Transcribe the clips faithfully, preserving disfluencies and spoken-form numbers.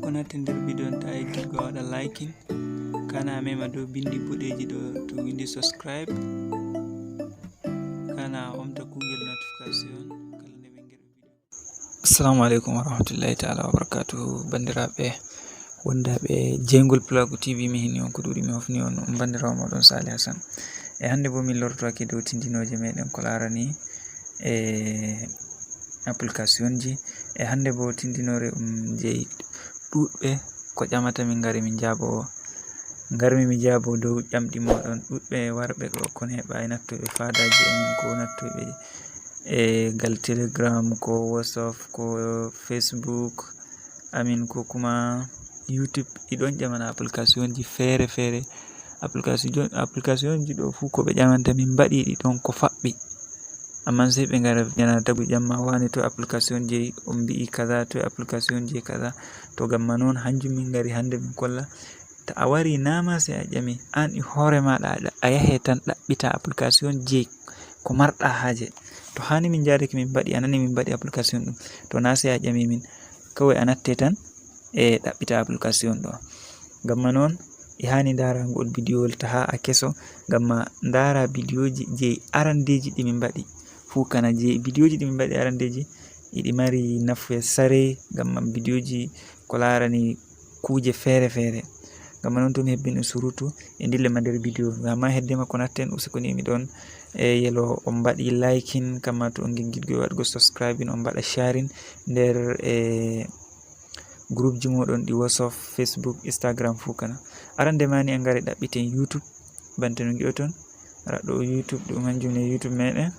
Natte nder video on, ta a yejjitgo a waɗa liking, kana a mema dow bindi boɗeeji ɗo to windi subscribe, kana a omta kungel notification kala nde min ngerɓi video. Assalamu alaikum warahmatullahi ta'ala wabarakatuhu. Bandiraɓe wondaɓe Jeyngol Pulaaku T V, mi hini on ko ɗuɗi, mi hofni on, on bandirawo moɗon Sali Hassan. E hannde bo min lortoake dow tindinooje meɗen ko larani e application ji. E hannde bo tindinoore um jeyi ɗuɗɓe ko ƴamata min, ngari min jaabo, ngarmi mi jaabo dow ƴamɗi moɗon. Ɗuɗɓe warɓe ko kon heɓa e nattoɓe faadaji amin, ko nattoɓe e gal Telegram, ko WhatsApp, ko Facebook amin, ko kuma YouTube. Iɗon ƴamana application ji feere feere. Application, application ji ɗo fuu ko ɓe ƴamanta min mbaɗi ɗi ɗon ko faɓɓi. Amman sey ɓe ngara ɓe ƴama tagu ƴamma wani to application jeyi, on mbi'i kaza, to application jeyi kaza. To gamma non hanjum min ngari hannde min kolla. Ta a wari na ma sey a ƴami, an e hoore maɗa a ɗa-, a yahe tan ɗaɓɓita application jeyi ko marɗa haaje. To hani min njaadake min mbaɗi, a nani min mbaɗi application ɗum. To na sey a ƴami min, kawai a natte tan e ɗaɓɓita application ɗo. Gamma non e hani ndaara ngol bidiyo wol taha a keso, gamma ndaara bidiyoji jeyi arandeji ɗi min mbaɗi. Fuu kana jeyi bidiyoji ɗi min mbaɗi arandeji, iɗi mari nafu e sare, gamma bidiyoji ko larani kuuje feere feere. Gamma non to mi hebbino surutu e ndille ma nder bidiyo. Gamma hedde ma ko natten, usukuni mi ɗon e yelo on mbaɗi liking, kamma to on giggidgo e waɗgo subscribing, on mbaɗa sharing nder e group ji moɗon ɗi WhatsApp, Facebook, Instagram fuu kana. Arande mani en ngare ɗaɓɓiten YouTube, bante no ngi'oton. Ara ɗo YouTube ɗum hanjum ne YouTube meɗen.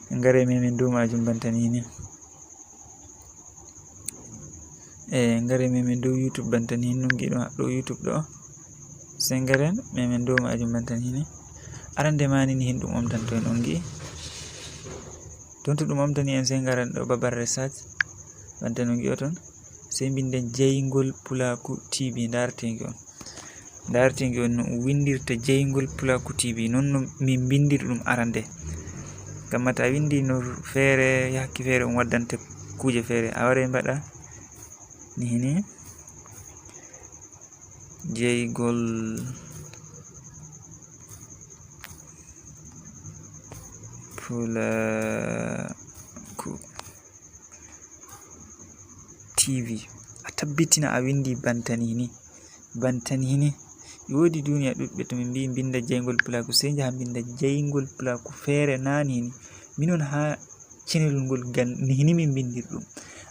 En ngare memen dow majum banta ni ni. E ngare memen dow YouTube banta ni ni, no ngi'oɗon ɗo YouTube ɗo. Sey ngaren memen dow majum banta ni ni. Arande mani ni hin ɗum omtanto en, on ngi'i. Ton to ɗum omtani en sey ngaren ɗo babal research banta no ngi'oton. Sey mbinden Jeyngol Pulaaku T V, ndarten ngi'on. Ndarten ngi'on no windirta Jeyngol Pulaaku T V, non no min mbindiri ɗum arande. Gamma ta windi no feere, yahki feere, on waddante kuuje feere. A waray mbaɗa ni hini. Jeyngol Pulaaku T V. A tabbitina a windi banta ni hini. Banta ni hini. E woodi duniya ɗuɗɓe to min mbi'i mbinda Jeyngol Pulaaku, sey njaha mbinda Jeyngol Pulaaku feere na ni hini. Minon haa channel ngol gan ni hini min mbindir ɗum.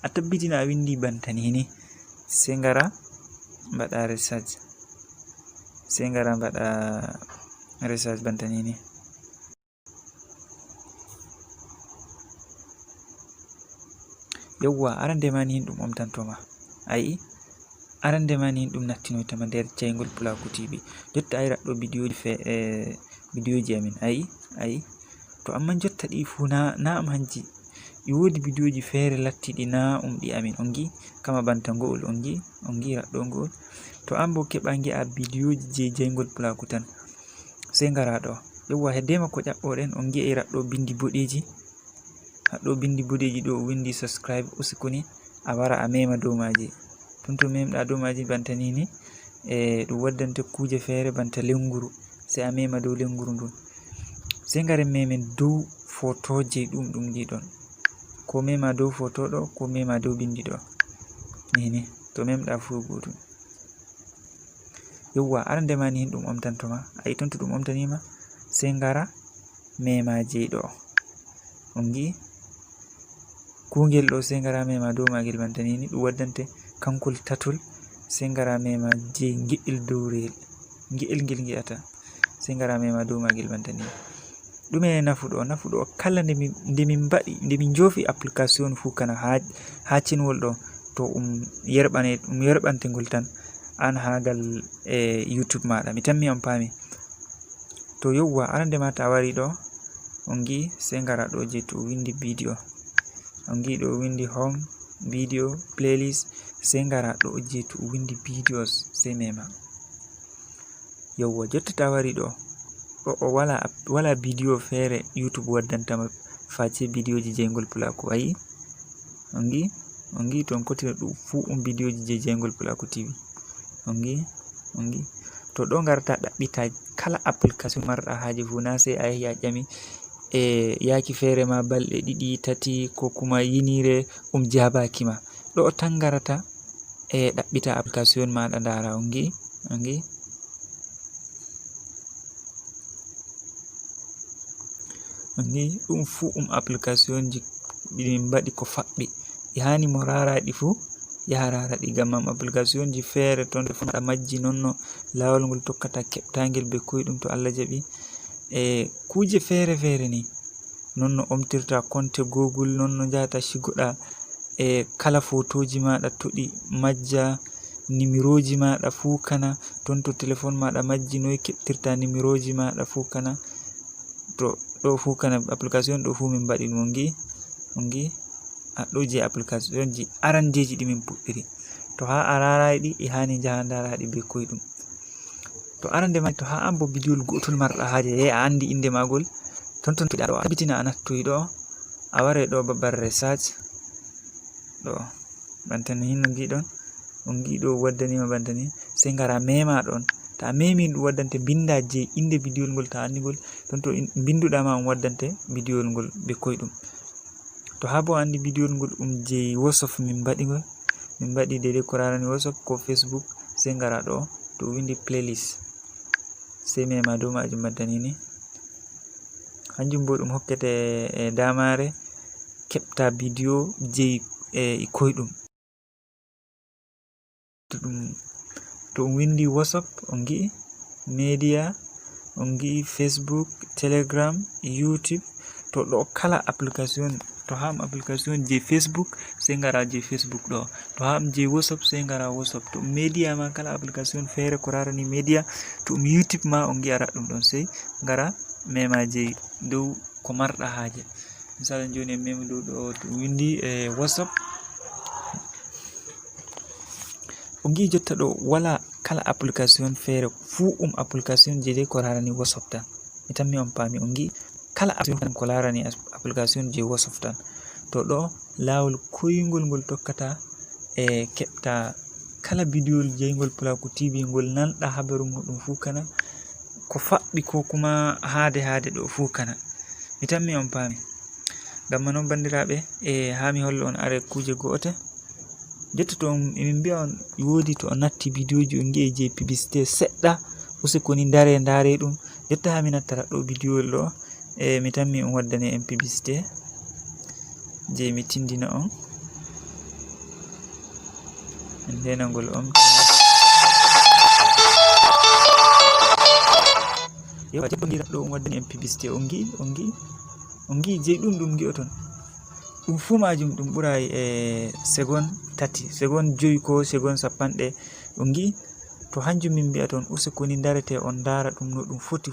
A tabbitina a windi banta ni hini. Sey ngara mbaɗa research. Sey ngara mbaɗa research banta ni hini. Yawwa, arande ma ni hin ɗum omtanto ma. Ayi? Arande ma ni hin ɗum nattinoyta ma nder Jeyngol Pulaaku T V. Jotta a yi'at ɗo bidiyoji fe-, eh, bidiyoji amin. Ayi? Ayi? To amman jotta ɗi fuu na, na am hanji. E woodi bidiyoji feere lattiɗi na um ɗi amin. On ngi'i? Kama banta ngo'ol, on ngi'i? On ngi'i raɗɗo ngo'ol? To an bo keɓa ngi'a bidiyoji je Jeyngol Pulaaku tan. Sey ngara ɗo. Yawwa, hedde ma ko ƴaɓɓoɗen, on ngi'ay raɗɗo bindi boɗeeji. Haɗɗo bindi boɗeeji ɗo o windi subscribe, usukuni, a wara a mema dow maaji. Tun to memɗa dow maaji banta ni ni, e ɗum waddante kuuje feere banta lenguru. Sey a mema dow lenguru ndun. Sey ngaren memen dow fotoje ɗum ɗum ngi'ɗon. Ko mema dow foto ɗo, ko mema dow bindi ɗo. Ni ni, to memɗa fuu gotum. Yawwa, arande ma ni hin ɗum omtanto ma. Ayi, ton to ɗum omtani ma, sey ngara mema jey ɗo. On ngi'i? Kungel ɗo sey ngara mema dow magel banta ni ni, ɗum waddante kankol tatol, sey ngara mema jey nge'el dowreyel. Nge'el ngel ngi'ata. Sey ngara mema dow magel banta ni. Ɗume nafu ɗo? Nafu ɗo kala nde min, nde min mbaɗi, nde min njoofi application fuu kana haa, haa cinwol ɗo, to um yerɓane, um yerɓante ngol tan, an haa ngal e YouTube maaɗa. Mi tammi on paami. To yawwa, arande ma ta wari ɗo, on ngi'i, sey ngara ɗo je to windi video. On ngi'i ɗo windi home, video, playlist, sey ngara ɗo je to windi videos, sey mema. Yawwa, jotta ta wari ɗo, o, o wala, wala bidiyo feere YouTube waddanta ma face bidiyoji Jeyngol Pulaaku, ayi? On ngi'i? On ngi toon kotira ɗum fuu um vidéo ji je jeyngol Pulaaku T V. On ngi, on ngi. To ɗo ngarta ɗaɓɓita kala application marɗa haaje fuu, na sey a yahi a ƴami e yaaki feere ma balɗe ɗiɗi, tati, ko kuma yiniire um jaabaaki ma. Ɗo tan ngarata e ɗaɓɓita application maɗa ndaara. On ngi, on ngi. On ngi ɗum fuu um application ji ɗi min mbaɗi ko faɓɓi. Ɗi haani mo raara ɗi fuu, yaha raara ɗi. Ngam am application ji feere toon ɗe fuu maɗa majji, noon no laawol ngol tokkata keɓtaangel be koyɗum to Allah jaɓi. E kuuje feere feere ni, noon no omtirta konte Google, noon no njahata sigoɗa e kala fotooji maɗa to ɗi majja, nimirooji maɗa fuu kana, toon to telefon maɗa majji, noy keɓtirta nimirooji maɗa fuu kana. To ɗo fuu kana application ɗo fuu min mbaɗi ɗum, on ngi, on ngi. A ɗo je application ji arandeeji ɗi min puɗɗiri. To haa a raaraay ɗi, e haani njaha ndaara ɗi be koyɗum. To arande ma, to haa an bo vidéo gootol marɗa haaje, ye a andi innde maagol, toon toon piɗa ɗo, a tabbitina a nattoyi ɗo, a ware ɗo babal research, ɗo, bantani hinno ngi ɗon, on ngi ɗo waddani ma bantani, sey ngara mema ɗon. Ta memi ɗum waddante binda je innde vidéo ngol ta andi ngol, toon to in-, binduɗa ma on waddante vidéo ngol be koyɗum. To haa bo a andi vidéo ngol ɗum je WhatsApp min mbaɗi ngol, min mbaɗi dede ko rarani WhatsApp ko Facebook, sey ngara ɗo, to windi playlist. Sey mema dow majum bantani ni. Hanjum bo ɗum hokkete e damare keɓta vidéo jeyi e koyɗum. To ɗum, to ɗum windi WhatsApp, on ngi'i media, on ngi'i Facebook, Telegram, YouTube, to ɗo kala application, to haa application je Facebook, sey ngara je Facebook ɗo. To haa je WhatsApp, sey ngara WhatsApp. To media ma, kala application feere ko rarani media, to ɗum YouTube ma, on ngi'ara ɗum ɗon, sey ngara mema je dow ko marɗa haaje. Misali jooni en memi dow ɗo, to ɗum windi e WhatsApp. On ngi'i jotta ɗo wala kala application feere, fuu um application je dei ko rarani WhatsApp tan. Mi tammi on paami, on ngi'i kala application ko larani as-, application je WhatsApp tan. To ɗo laawol koyngol ngol tokkata e keɓta kala bidiyoyel jeyngol Pulaaku T V ngol nanɗa habaru muɗum fuu kana, ko faɓɓi ko kuma haade haade ɗo fuu kana. Mi tammi on paami. Ngam man on banndiraaɓe, e haa mi hollo on are kuuje go'ote. Jotta to on, emin mbi'a on woodi to on natti bidiyoji on ngi'e je publicité seɗɗa, useko ni ndare, ndare ɗum. Jotta haa mi nattara ɗo bidiyowol ɗo, e mi tammi on waddane en publicité je mi tindina on. En ndenangol on. Yo, a jabbo ngira ɗo on waddani en publicité, on ngi'i, on ngi'i, on ngi'i je ɗum, ɗum ngi'oton. Ɗum fuu majum ɗum ɓuray e segon tati, segon joyi ko segon sappanɗe. On ngi'i, to hanjum min mbi'ata on, useko ni ndarete on ndaara ɗum no ɗum foti